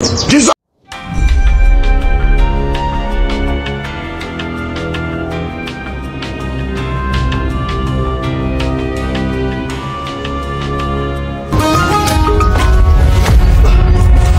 ዲዛ-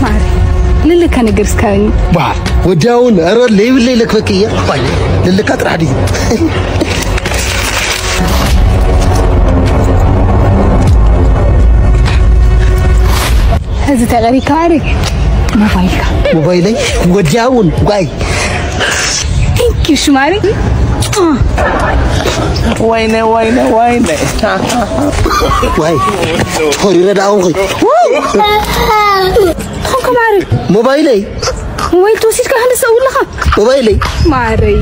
ማሪ፣ ልልካ ነገር እስካበኒ። ባ ወዲያውን ኧረ ለይብለይ ለክበክ እየ። ባይ ልልካ ጥራሕ ድዩ? እዚ ተቐሪካ ማሪ፣ ሞባይልካ። ሞባይለይ ወዲያውን ጓይ ቴንክ ዩ ሽማሪ። ወይነ ወይነ ወይነ ዋይ ሆሪ ረዳውን ኾይ ኾንከ ማሪ። ሞባይለይ ወይ ተወሲድካ ክንዲ ሰውልኻ። ሞባይለይ ማረይ።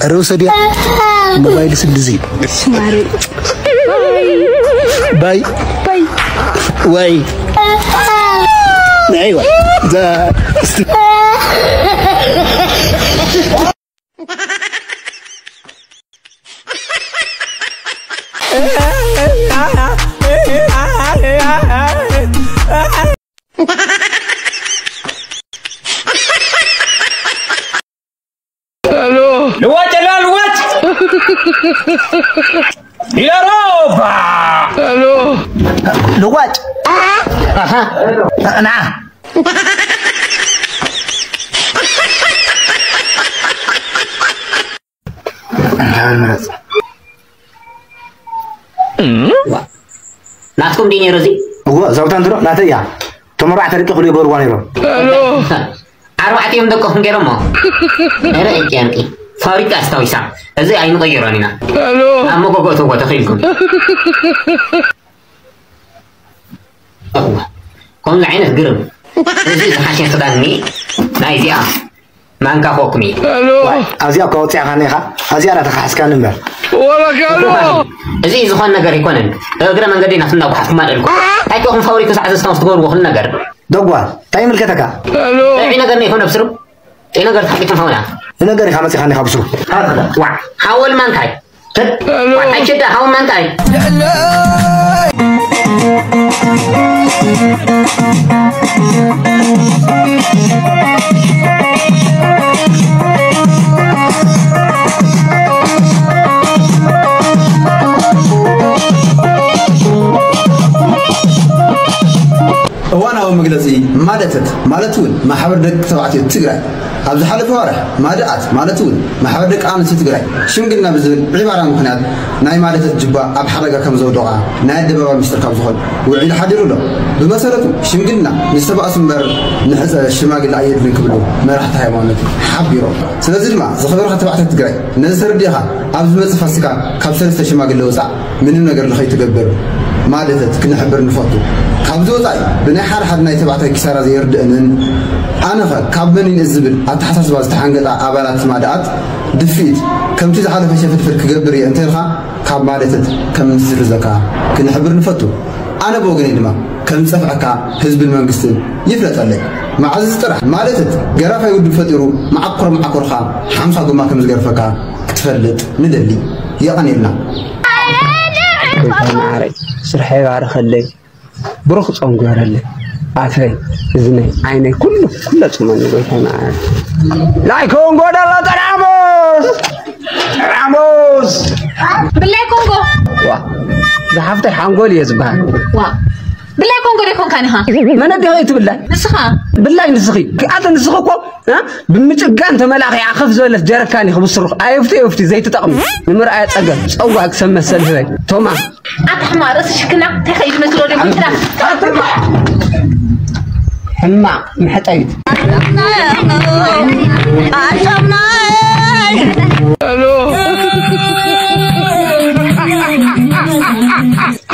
ኧረ ውሰድያ ሞባይል ስንድዚ ማረይ። ባይ ባይ ወይ ኣይዋ እዛ እስቲ ልዋጭ ላ ልዋጭ ኢለሮባ ልዋጭ ና ናትኩም ድዩ ነይሩ እዚ? እዎ እዛ ቦታ እንትሮ ናተይ እያ። እቶም ኣርባዕተ ደቂ ክልኡ ይበልዋ ነይሮም። ኣርባዕቲኦም ደቅኹም ገይሮሞ። ኧረ እቂ ኣንቂ ፋብሪካ ኣስታዊሳ። እዚ ኣይንቐይሮን ኢና። ኣብ መጎጎ እተዎ ተኺልኩም። እዋ፣ ከምዚ ዓይነት ግርም። እዚ ዝሓሸ ክዳን እኒ ናይዚኣ ማንካ ኮክሚ። ኣብዚኣ እኳ ወፂዕኻኒ ኢኻ። ኣብዚኣ እናተኻሓስካኒ እምበር። ወረጋሎ እዚ ዝኾን ነገር ኣይኮነን። እግረ መንገዲ ናትና ጓሓፍኩም ኣልዕልኩም። እንታይ ከኹም ፋብሪካ ሰዓት እስካሁን ትገብርዎ ኩሉ ነገር። ደጓል፣ እንታይ ይምልከተካ? ጥዑይ ነገር ነው ይኾን ኣብስሩ? ጥዑይ ነገር ተሓቂቶም ሃውና። ንነገር ኢኻ መፂኻኒ ካብ ብስሩ። ዋ፣ ሃወል ማንታይ? ዋይ ሽዳ ሃው ማንታይ። እዋናዊ መግለጺ ማደተት ማለት እውን ማሕበር ደቂ ተባዕትዮ ትግራይ ኣብ ዝሓለፈ ወርሕ ማድኣት ማለት እውን ማሕበር ደቂ ኣንስትዮ ትግራይ ሽምግልና ብዝብል ዕባራ ምኽንያት ናይ ማደተት ጅባ ኣብ ሓደጋ ከም ዘውደቓ ናይ ኣደባባይ ሚስጥር ካብ ዝኾን ውዒሉ ሓዲሩ ኣሎ። ብመሰረቱ ሽምግልና ንዝተባእሱ እምበር ንሕፀ ሽማግለ ኣየድልን ክብሉ መራሕቲ ሃይማኖት ሓቢሮም። ስለዚ ድማ ዝኸበርካ ተባዕትዮ ትግራይ ነዚ ተረዲእኻ ኣብ ዝመፅእ ፋሲካ ካብ ሰለስተ ሽማግለ ውፃእ ምንም ነገር ንኸይትገብር ማለተት ክንሕብር ንፈቱ። ካብዚ ወፃኢ ብናይ ሓደ ሓደ ናይ ተባዕታይ ኪሳራ ዘየርድእንን ኣነኸ ካብ መን ይንእስ ዝብል ኣተሓሳስባ ዝተሓንገጣ ኣባላት ማድኣት ድፍኢት ከምቲ ዝሓለፈ ሸፍልፍል ክገብር እየ እንተልካ ካብ ማለተት ከም እንትስርዘካ ክንሕብር ንፈቱ። ኣነ ብወገነይ ድማ ከም ዝጸፍዐካ ህዝብን መንግስትን ይፍለጠለይ። መዓዝ እዚ ጥራሕ ማለተት ገራፋይ ውድብ ፈጢሩ መዓኮር መዓኮርኻ ሓምሳ ጎማ ከም ዝገርፈካ ክትፈልጥ ንደሊ። የቐንየልና። ጎይታ መዓረይ ስርሐይ ባርኸለይ ብሩኽ ጾም ግበረለይ ኣፈይ እዝነይ ዓይነይ ኩሉ ኩለ ጽመኒ ጎይታ መዓረይ። ናይ ኮንጎ ደሎ ጠራሙስ ጠራሙስ ብላይ ኮንጎ ዋ ዝሓፍተይ ሓንጎል እየ ዝበሃል። ዋ ብላይ ኮንጎ ዶ ይኮንካ ኒኻ? መን ኣዴኻ እዩ ትብላይ? ንስኻ ብላይ ንስኺ ኣተ ንስኺ እኮ እ? ብምጭጋን ተመላኺዓ ከፍ ዝበለት ጀረካን እዩ ክብስሩኽ ኣየፍቱ የፍቱ ዘይትጠቕሚ ንምርኣያ ጸገም ጸዋዕ ክሰብ መሰል ህበይ ቶማ ኣታ ሕማቕ ርእሲ ሽክና እንታይ ከይዱ መስሎ ዶ ይመስላ? ሕማቕ መሕጠይት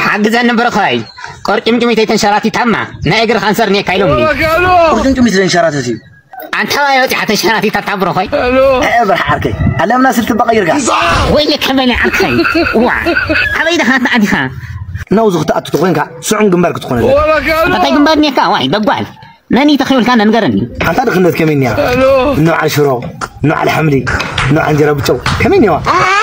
ሓግዘኒ ብርኸይ ቆርጭምጭሚተይ ተንሸራቲታማ ናይ እግሪ ካንሰር ኔካ ኢሎምኒ። ቁርጭምጭሚት ዘንሸራተት እዩ። ኣንታ ባይ ወፂሓ ተሸራቲታ ታብሮ ኾይ። ብርሓ ዓርከይ ኣለምና ስልቲ በቐይርካ። ወይለከ በሊ ዓርከይ። ዋ ኣበይ ደኻ ተኣቲኻ? ናውዚ ክትኣቱ ተኾይንካ ስዑም ግንባር ክትኾነለ። እንታይ ግንባር ኔካ ዋይ ደጓል። መን እዩ ተኺሉልካ ንገረኒ። ኣንታ ድኽነት ከመይ እኒኣ? ንበዓል ሽሮ፣ ንበዓል ሓምሊ፣ ንበዓል እንጀራ ብጨው ከመይ እኒዋ?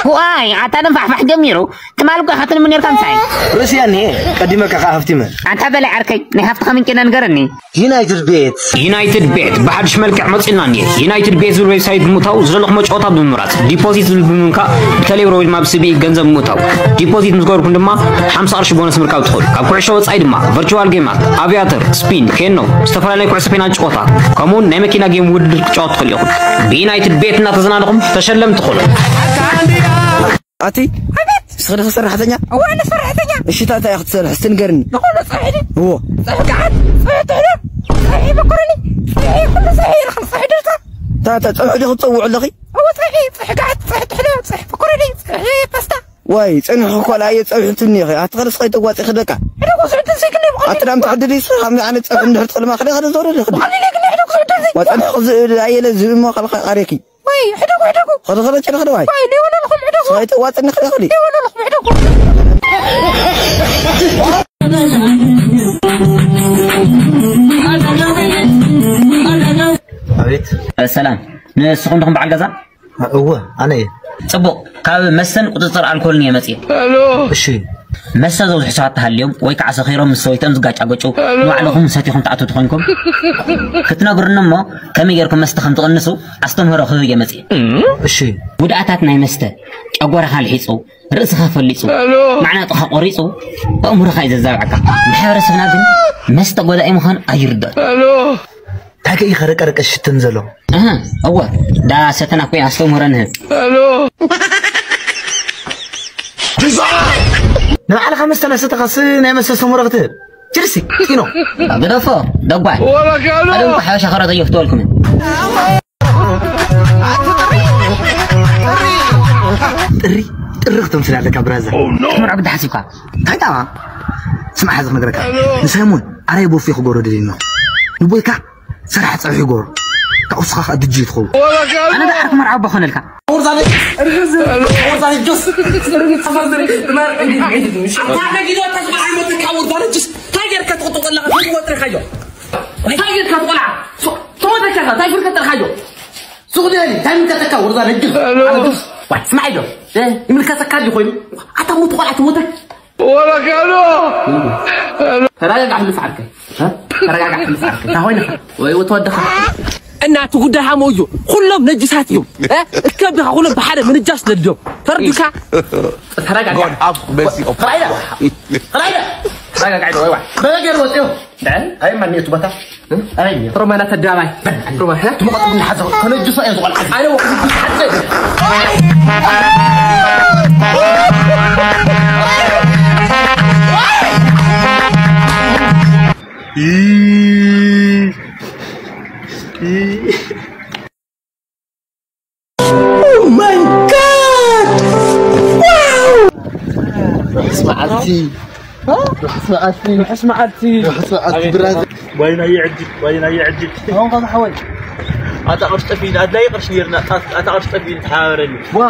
ዋይ ኣታ ደንፋሕፋሕ ጀሚሩ። ትማል እኮ ኢኻ ትልምን ነርካ ምሳይ። ርእሲ እያ እኒሄ፣ ቀዲመካ ከኣ ሃፍቲመ። ኣንታ በላይ ዓርከይ፣ ናይ ሃፍትኻ ምንጭ ንገረኒ። ዩናይትድ ቤት። ዩናይትድ ቤት ብሓድሽ መልክዕ መጺኡልና እኒሄ። ዩናይትድ ቤት ዝብል ዌብሳይት ብምእታው ዝደለኹም ጨዋታ ብምምራጽ፣ ዲፖዚት ዝብል ብምንካእ ብቴሌብር ወይ ድማ ብሲቢኢ ገንዘብ ምእታው። ዲፖዚት ምስ ገበርኩም ድማ ሓምሳ ቅርሺ ቦነስ ምርካብ ትኽእሉ። ካብ ኩዕሾ ወጻኢ ድማ ቨርቹዋል ጌማት፣ ኣቪያተር፣ ስፒን፣ ኬኖ፣ ዝተፈላለዩ ኩዕሶ ፔናል ጨዋታ፣ ከምኡውን ናይ መኪና ጌም ውድድር ክትጫወቱ ትኽእሉ ኢኹም። ብዩናይትድ ቤት እናተዘናደኹም ተሸለምቲ ትኾኑ። ኣቲ ኣቤት። ንስኺ ዲኺ ሰራሕተኛ? እወ፣ ኣነ ሰራሕተኛ። እሺ፣ እንታይ እንታይ ኢኺ ትሰርሒ? እስቲ ንገርኒ። ዝኾነ ጽብሒ ድዩ? እዎ። ጽብሒ ገዓት፣ ጽብሒ ጥሕሎ፣ ጽብሒ መኮረኒ፣ ጽብሒ ኩሉ፣ ጽብሒ ኢልካ፣ ጽብሒ ድርታ። እንታይ እንታይ ጽብሒ ዲኺ ትጸውዒ ኣለኺ? እዎ፣ ጽብሒ፣ ጽብሒ ገዓት፣ ጽብሒ ጥሕሎ፣ ጽብሒ መኮረኒ፣ ጽብሒ ፓስታ። ዋይ፣ ጸኒሑ እኮ ኣየ ጸብሒ ትብኒ ኢኺ። ኣቲ ኸለስ ኸይተዋጺኺ ደቃ። ሕደጉ ዝዕድል ዘይግለይ ብቐሊሉ። ኣቲ ዳም ትዕድል ይሱ፣ ከምዚ ዓይነት ጸብሒ እንድሕር ትኽልማ፣ ኸደ ኸደ ዘውረደ ኸደ። ብቐሊሉ ግን ሕደጉ ዝዕድል ዘይ- ዋ፣ ጸኒሑ ክዝእድ ኣየለ ዝእሞ ኸልኻ ኣሬኪ። ወይ፣ ሕደጉ፣ ሕደጉ። ኸደ ኸደ ጨርኺ ዶ ዋይ? ወይ፣ ሊወለልኹም ሕደጉ። ሰይ ተዋጽኒ ኸደ ኸደ። ሊወለልኹም ሕደጉ። ኣቤት። ሰላም፣ ንስኹም ዲኹም በዓል ገዛ? እወ፣ ኣነ እየ። ጽቡቕ፣ ካብ መስተን ቁጽጽር ኣልኮልን እየ መጽየ። እሺ። መስተ ዘብዝሑ ሰባት ተሃልዮም ወይ ከዓ ሰኺሮም ምስ ሰበይቶም ዝጋጫገጩ፣ ንባዕልኹም ሰቲኹም ትኣትዉ ተኾይንኩም ክትነግሩኒ እሞ፣ ከመይ ጌርኩም መስተ ከም ትቕንሱ ኣስተምህሮ ክህብ እየ መጽየ። እሺ። ጉድኣታት ናይ መስተ፣ ጨጎራኻ ልሒጹ፣ ርእስኻ ፈሊጹ፣ ማዕናጥኻ ቆሪጹ፣ ኣእምሮኻ እዩ ዘዛብዐካ። ማሕበረሰብና ግን መስተ ጎዳኢ ምዃኑ ኣይርድኦን። እንታይ ከ ኢኸ ረቀረቀ ሽትን ዘሎ? ኣሃ፣ እወ፣ ዳ ሰተና እኮ ኣስተምህሮ ንህብ። ንባዕልኻ መስተ እናሰተኻስ ናይ መስተ ኣስተምህሮ ክትህብ? ችርሲ፣ ጢኖ። ግደፎ፣ ደጓል። ወላ ካሎ። ቀደም እኮ ሓበሻ ኸረጠዮ ክትበልኩም። ጥሪ፣ ጥሪ ክትምስል ኣለካ ብራዘር። ክምርዖ ግዲ ሓሲብካ። እንታይ ጣባ? ስማዕ፣ ሓዚ ክነግረካ። ንሳይሞን ኣራይ ቦፌ ክገብሮ ደልዩ ኣለኹ። ንቦይካ ሰራሕ ጸብሒ ይገብሮ። ካብኡ ንስኻ ኸኣ ድጂ ትኸውን። ኣነ ደኣ ዓርኪ መርዓ ኣቦ ኾነልካ። እንታይ ጌርካ ትቆልዓ? እንታይ ፍርከተልካዮ? ሱቕ ደሊ፣ እንታይ ምልከተካ ወርዛ ነጅል? ኣነ ግን፣ ዋይ፣ ስማዕ ኢዶ፣ እ፣ ይምልከተካ ድዩ ኮይኑ? ኣታ ሞት ቆልዓ ትሞተክ? ወላ ካሎ። ተረጋጋዕ፣ ህልፍ ዓርከይ። እ? ተረጋጋዕ፣ ህልፍ ዓርከይ። እንታይ ኮይንኻ? ወይ ወተወደኻ? እና እቲ ጉዳይ ሃሞ እዩ። ኩሎም ነጅሳት እዮም። እ? እከብድኻ ኩሎም ብሓደ ምንጃስ ነድዮም። ተረዲእካ? ተረጋጋዕ። God have mercy upon us። ተረጋጋዕ። ተረጋጋዕ፣ ወይ፣ ወይ። በገር ወጥዮ። እ? ኣይ፣ ማን እዩ እቲ ቦታ? እ? ኣይ፣ ሮማና ተዳባይ። ሮማ፣ እ? ትመቐጥ ቡን ሓዘ፣ ከነጅሶ እየ ዝቖልዓ። ኣነ ወ-፣ ሓዘ። Oh my God! Wow! ርሑስ መዓልቲ። ርሑስ መዓልቲ። ርሑስ መዓልቲ። ርሑስ መዓልቲ፣ ኣቤት። ብራዘር። ዋይናየ ዕድል፣ ዋይናየ ዕድል። ኣሁን ከ ሓወይ። ኣታ ቅርሺ ጠፊእና፣ ኣድላይ ቅርሺ ነይርና፣ ኣታ ቅርሺ ጠፊእና፣ ተሓባበረኒ። ዋ።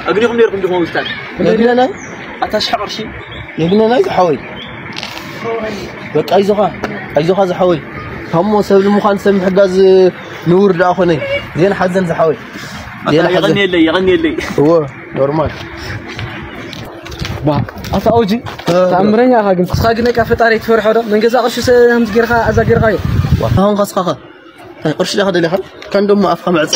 ኣግኒኹም ነይርኩም ዲኹም ውስታን? ነግነናይ? ኣታ ሽሕ ቅርሺ? ነግነናይ ዝሓወይ። በቃ ኣይዞኻ፣ ኣይዞኻ ዝሓወይ። ታሞ ሰብ ንምዃን ሰብ ምሕጋዝ ንውር ደኣ ኾነ። ዜና ሓዘን ዝሓወይ። ኣታ ዜና ሓዘን። የቐንየለይ፣ የቐንየለይ። እወ፣ ኖርማል። ባ፣ ኣታ ኦጂ፣ እ፣ ተኣምረኛ ኢኻ ግን። ንስኻ ግን በቃ ፈጣሪ ትፈርሖ ዶ? መን ገዛ ቅርሺ ሰ-፣ ከምዚ ጌርካ፣ ኣዛ ጌርካዮ? ዋ፣ ኣሁን ኸስኻኸ? እንታይ ቅርሺ ዲኻ ደሊኻ? ከንደሞ ኣፍኻ ምዕጽ።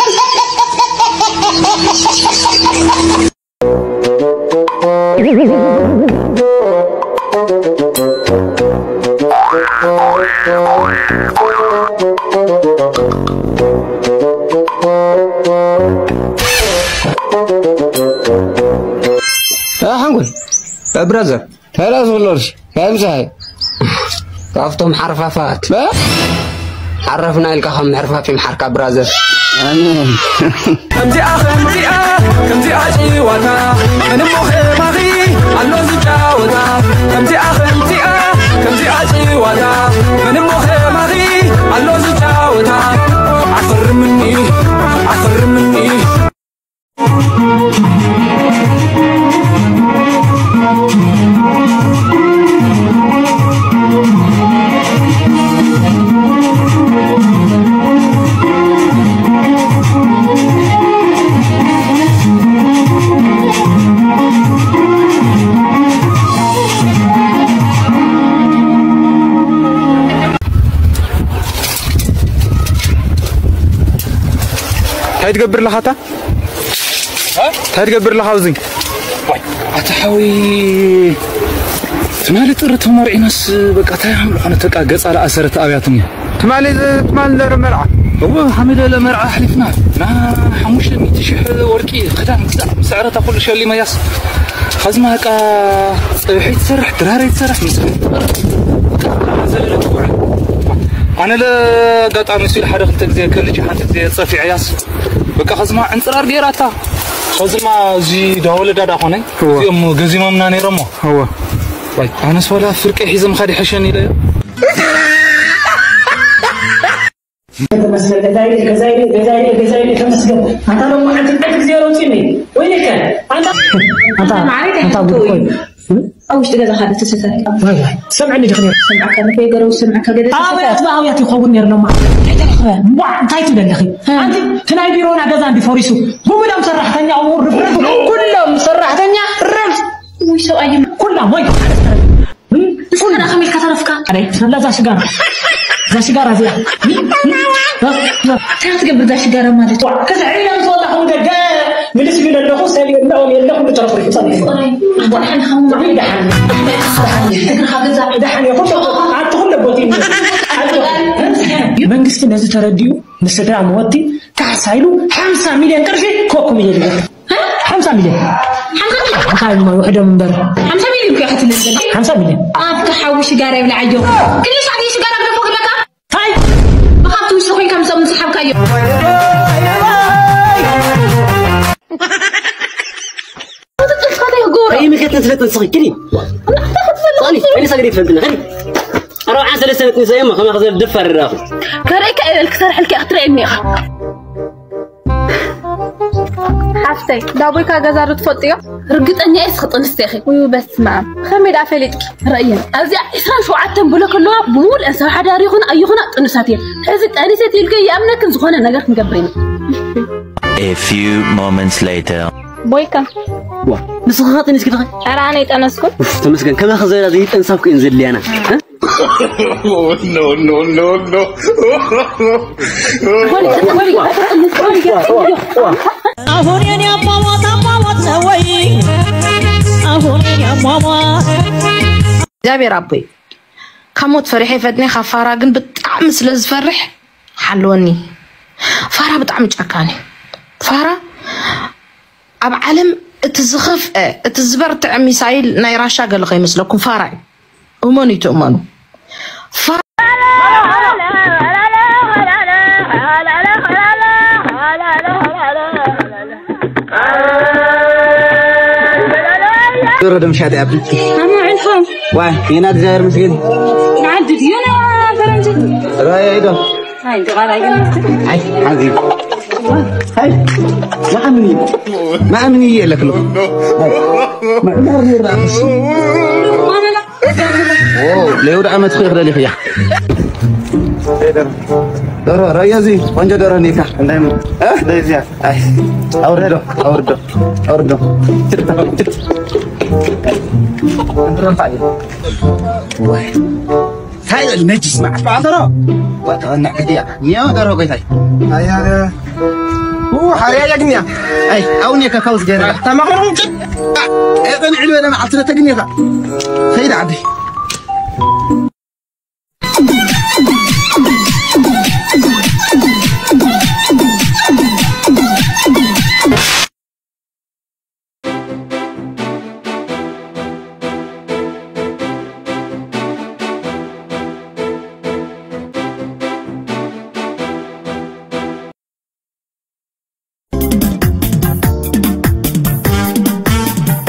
ሓንጎል፣ ብራዘር። ሄሎ ዝብሎርሽ፣ ከምሳይ ካብቶም ሓርፋፋት። እ? ሓረፍና ኢልካ ከም ምሕርፋፍ ይምሓርካ ብራዘር። ኣሜን። ከምዚኣ፣ ከምዚኣ፣ ከምዚኣ ጭዋታ ምንም ሞኸማኺ ኣሎ ዝጫወታ። ከምዚኣ፣ ከምዚኣ፣ ከምዚኣ ጭዋታ ምንም ሞኸማኺ ኣሎ ዝጫወታ። ኣኽርምኒ፣ ኣኽርምኒ። እንታይ ትገብር ኣለኻ ኣታ? እንታይ ትገብር ኣለኻ ኣብዚ? ዋይ፣ ኣታ ሓወይ፣ ትማሊ ጥሪ ተመርዒናስ በቃ እንታይ ሃም ዝኾነ ተቃ ገጻ ለኣሰረት ኣብያትኒ። ትማሊ ትማሊ ለረ መርዓ። እወ፣ ሓመደ ለመርዓ ኣሕሊፍና። ና ሓሙሽተ ሚእቲ ሽሕ ወርቂ ክዳን ግዛ፣ ምስ ዕረታ ኩሉ ሸሊመያስ። ኸዝማ በቃ ጸብሒ ትሰርሕ፣ ድራር ትሰርሕ፣ ምስ ዘለለ ትውዕል። ኣነ ለጋጣሚ ሲል ሓደ ክልተ ግዜ ከልጅ ሓንቲ ግዜ ጸፊዐያስ። በቃ ኸዝማ ዕንጽራር ገይራታ። ኸዝማ እዚ ዳወለዳ ዳ ኾነ። እወ። እዚኦም ገዚሞምና ነይሮሞ። እወ። ዋይ፣ ኣነስ ወላ ፍርቂ ሒዘም ኻዲ ሕሸን ኢለ። ተመስገን፣ ገዛይ፣ ገዛይ፣ ገዛይ፣ ገዛይ፣ ተመስገን። ኣንታ ደሞ ሓንቲ ዕንቅልፊ ግዜ ረውፂኒ። ወይኔ ከ፣ ኣንታ ኣንታ፣ ማዕረይ ኣንታ ከይትኮይ። ብድኮይ። ኣብ ውሽጢ ገዛ ሓደ ተሰተት። ዋይ፣ ዋይ። ሰምዐኒ ዲኺ ነይሩ? ሰምዐካ፣ ንከይገረው ሰምዐካ፣ ገለ ኣበይ ኣትባ ኣውያት ይኸውን ነይሩ ሎማ። እንታይ ተረኽበ? ዋ፣ እንታይ ትብሊ ኣለኺ? እ። ኣንቲ፣ እቲ ናይ ቢሮና ገዛ እንዲ ፈሪሱ። ብሙሉኦም ሰራሕተኛ፣ ርፍርፍ። ኩሎም ሰራሕተኛ፣ ርፍ። ውይ፣ ሰብኣይ። ኩላ፣ ወይ፣ ንስኻ ደኣ ከመይ ኢልካ ተረፍካ? ኣደይ፣ ሰላ እዛ ሽጋራ። እዛ ሽጋራ እዚኣ። እንታይ ትገብር እዛ ሽጋራ ማለት? ዋ፣ ክስዕር ኢለ ምስ ወጣኹ ደገ ምልስ ኢለ ኣለኹ፣ ሰልየ እናኦም የለ፣ ኩሉ ተረፍሪፉ ጸኒሑ። ደሓን፣ ደሓን። እግርኻ ገዛ። ደሓን እየ፣ ኩሉ፣ ኣቲ ኩሉ ቦቲ። መንግስቲ ነዚ ተረዲኡ፣ ንስድራ መወቲ ካሕሳ ኢሉ ሓምሳ ሚልዮን ቅርሺ ኮኩም ኢለ ዝገዛ። ሓምሳ ሚልዮን። ሓምሳ ሚልዮን? እንታይ እሞ ውሕዶም እምበር። ሓምሳ ሚልዮን እኮ ኢኻ ትልል ዘለኻ። ሓምሳ ሚልዮን። ኣብቲ ሓዊ ሽጋራ ይብልዓዮ። ክልተ ሰዓት ሽጋራ ግደፎ ክብለካ? ታይ? ብኻብቲ ውሽጢ ኮይንካ ምስኦም ዝሰሓብካዮ። ከይምከትን ስለ ጥንስኺ፣ ክዲ። ጻሊ፣ ከይዲ ሰገዲ ትፈልጥና፣ ከይዲ። ኣርባዓን ሰለስተን ጥንሰ እየ፣ ከማኺ ዘለ ደፋር ዳኹ። ከርእየካ እየ፣ ክሰርሐልካ እየ፣ ክትርእየኒ ኢኻ። ሓፍተይ፣ ዳቦይካ ገዛ ዶ ትፈልጥዮ? ርግጠኛ እየ፣ እስኺ ጥንስቲ ኢኺ። ውይ፣ በስመ ኣብ። ከመይ ደኣ ፈሊጥኪ? ረእየን። ኣብዚኣ ዕስራን ሸውዓተን ብሎክ ኣለዋ፣ ብሙሉአን ሰብ ሓዳር ይኹና ኣይኹና ጥኑሳት እየን። ሕዚ ጠኒሰ ኢልከ ይኣምነክን ዝኾነ ነገር ክንገብር ኢና። A few moments later. ቦይካ። ዋ፣ ንስኺ ኸ ጥኒስኪ ዲኺ? ኧረ ኣነ ኣይጠነስኩን። ኡፍ፣ ተመስገን። ከማኺ ዝበላ ዘይጠንሳ እኮ እየን ዘድልያና። እ? No, no, no, no. ኣሁን የኔ አሟሟት አሟሟት ነው ወይ? ኣሁን የኔ አሟሟት። እግዚኣብሔር ኣቦይ፣ ካብ ሞት ፈሪሐ ይፈጥነ፣ ካብ ፋራ ግን ብጣዕሚ ስለ ዝፈርሕ ሓልወኒ። ፋራ ብጣዕሚ ጨካን እዩ። ፋራ ኣብ ዓለም እቲ ዝኸፍአ፣ እቲ ዝበርትዐ ሚሳይል ናይ ራሻ ገለ ከይመስለኩም፣ ፋራ እዩ። እመኑ ይትእመኑ። ፋ- ዶሮ ደምሻ ዲያ ብልኪ? ኣማ ዕልፎም። ዋይ፣ የና እግዚኣብሔር ምስገን። ንዓዲ ድዩ ንፈረንጂ? ራያ ኢዶ። ኣይ፣ ድቓላ ግን። ኣይ፣ ሓዚ። ኣይ፣ ማዕምኒ። ማዕምኒ እየ ለክሎ። ኣይ፣ ማዕዳር ነይራ። ማመላ። ኦ፣ ለይሁዳ ዓመት ኾይ ክደሊ ኽያ። ደሮ፣ ራያ እዚ ቆንጆ ደሮ ኔካ። እንዳይ እ? እንደዚያ። ኣይ፣ ኣውርዶ፣ ኣውርዶ፣ ኣውርዶ። ትርታ፣ ትርታ። እንረፋ እዩ። ወይ። እንታይ ይበል ነጅስ መዓት በዓል ደሮ? ወተቐንዕ ክድያ። ኒዮ ደሮ ጎይታይ። ኣያ፣ ኡ፣ ሓርያ ያግንያ። ኣይ፣ ኣውኔ ከካውስ ገይረ። ተማኸሩ ጭ-፣ አ፣ እቐንዕ ልበለ መዓልቲ ለተግንየኻ። ኸይድ ዓዲ።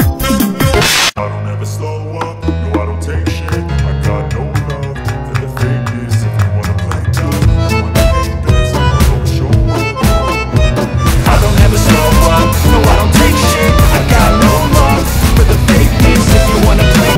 I don't ever slow up, no, I don't take shit. I got no love for the fakeness. If you wanna play tough, wanna hate this, I'ma show up. I don't ever slow up, no, I don't take shit. I got no love for the fakeness. If you wanna play